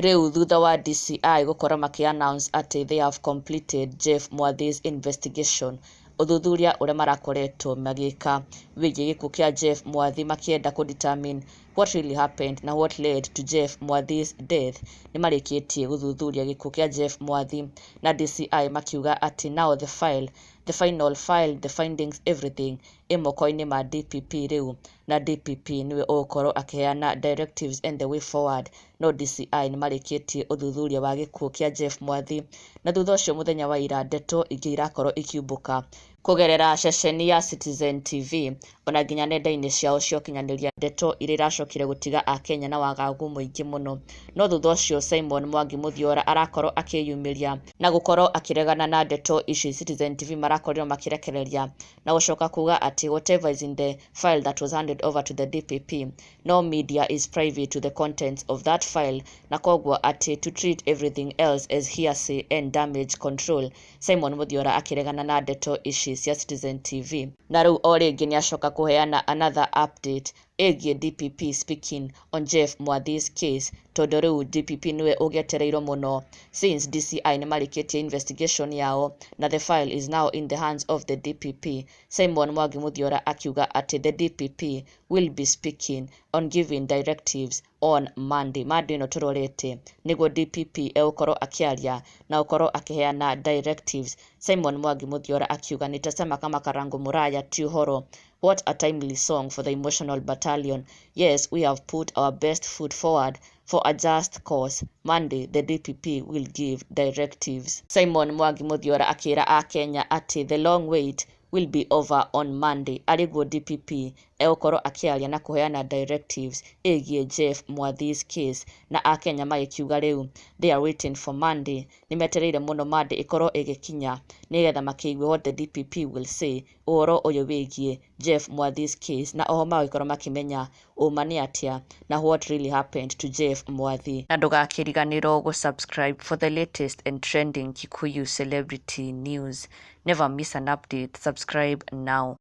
Rĩu thutha wa DCI gũkorwo makĩ announce atĩ they have completed Jeff Mwathi's investigation, ũthuthuria ũrĩa marakoretwo magĩka wĩgiĩ gĩkuũ kĩa Jeff Mwathi, makĩenda kũ determine what really happened na what led to Jeff Mwathi's death, nĩ marĩkĩtie gũthuthuria gĩkuũ kĩa Jeff Mwathi na DCI makiuga atĩ now the file, the final file, the findings, everything ĩ moko-inĩ ma DPP rĩu, na DPP nĩwe ũgũkorwo akĩheana directives and the way forward. No DCI nĩ marĩkĩtie ũthuthuria wa gĩkuũ kĩa Jeff Mwathi, na thutha ũcio mũthenya wa ira ndeto ingĩ irakorwo ikiumbũka kũgerera ceceni ya Citizen TV ona nginya nenda-inĩ ciao cia ũkinyanĩria, ndeto iria iracokire gũtiga akenya na wagagu mũingĩ mũno. No thutha ũcio Simon Mwangi Mũthiora arakorwo akĩyumĩria na gũkorwo akĩregana na ndeto ici Citizen TV marakorirwo makĩrekereria, na gũcoka kuga atĩ whatever is in the file that was handed over to the DPP, no media is privy to the contents of that file, na koguo atĩ to treat everything else as hearsay and damage control. Simon Mũthiora akĩregana na ndeto ici cia Citizen TV, na rĩu o rĩngĩ nĩ acoka kũheana another update ĩgiĩ DPP speaking on Jeff Mwathi's case, tondũ rĩu DPP nĩwe ũgĩetereirwo mũno since DCI nĩ marĩkĩtie investigation yao na the file is now in the hands of the DPP. Simon Mwangi Mũthiora akiuga atĩ the DPP will be speaking on giving directives on Monday. Monday ĩno tũrorete nĩguo DPP egũkorwo akĩaria na gũkorwo akĩheana directives. Simon Mwangi Mũthiora akiuga, "Nitasema kama Karangu Muraya ti ũhoro. What a timely song for the emotional battalion. Yes, we have put our best foot forward for a just cause. Monday, the DPP will give directives." Simon Mwangi Mũthiora akĩra akenya atĩ the long wait will be over on Monday, arĩguo DPP egũkorwo akĩaria na kũheana directives ĩgiĩ Jeff Mwathi's case, na akenya magĩkiuga rĩu they are waiting for Monday, nĩ metereire mũno Monday ĩkorwo ĩgĩkinya nĩgetha makĩigue what the DPP will say ũhoro ũyũ wĩgiĩ Jeff Mwathi's case, na oho magĩkorwo makĩmenya ũma nĩ atĩa na what really happened to Jeff Mwathi. Na ndũgakĩriganĩrwo gũ-subscribe for the latest and trending Kikuyu celebrity news. Never miss an update. Subscribe now.